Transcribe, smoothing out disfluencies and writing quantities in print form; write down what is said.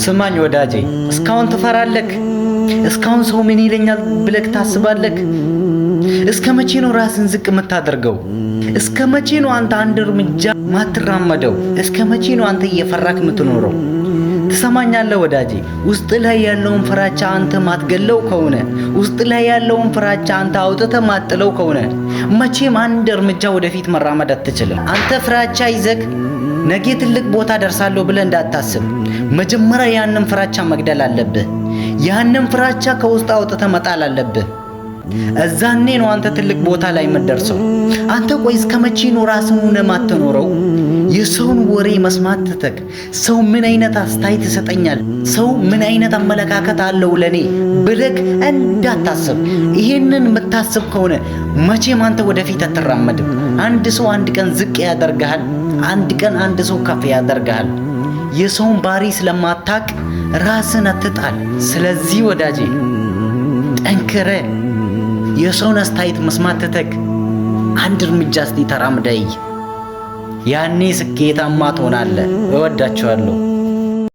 ስማኝ ወዳጄ፣ እስካሁን ትፈራለክ? እስካሁን ሰው ምን ይለኛል ብለክ ታስባለክ? እስከ መቼ ነው ራስን ዝቅ የምታደርገው? እስከ መቼ ነው አንተ አንድ እርምጃ ማትራመደው? እስከ መቼ ነው አንተ እየፈራክ የምትኖረው? ትሰማኛለህ ወዳጄ? ውስጥ ላይ ያለውን ፍራቻ አንተ ማትገለው ከሆነ፣ ውስጥ ላይ ያለውን ፍራቻ አንተ አውጥተህ ማጥለው ከሆነ፣ መቼም አንድ እርምጃ ወደፊት መራመድ አትችልም። አንተ ፍራቻ ይዘክ ነገ ትልቅ ቦታ ደርሳለሁ ብለህ እንዳታስብ። መጀመሪያ ያንን ፍራቻ መግደል አለብህ። ያንን ፍራቻ ከውስጥ አውጥተህ መጣል አለብህ። እዛኔ ነው አንተ ትልቅ ቦታ ላይ የምትደርሰው። አንተ ቆይ፣ እስከ መቼ ነው ራስን ሆነህ ማትኖረው? የሰውን ወሬ መስማት ትተክ፣ ሰው ምን አይነት አስተያየት ይሰጠኛል፣ ሰው ምን አይነት አመለካከት አለው ለኔ ብለክ እንዳታስብ። ይሄንን የምታስብ ከሆነ መቼም አንተ ወደፊት አትራመድም። አንድ ሰው አንድ ቀን ዝቅ ያደርግሃል፣ አንድ ቀን አንድ ሰው ከፍ ያደርግሃል። የሰውን ባህሪ ስለማታቅ ራስን አትጣል። ስለዚህ ወዳጄ፣ ጠንክረ የሰውን አስተያየት መስማት ትተክ አንድ እርምጃ እስቲ ተራምደይ፣ ያኔ ስኬታማ ትሆናለህ። እወዳችኋለሁ።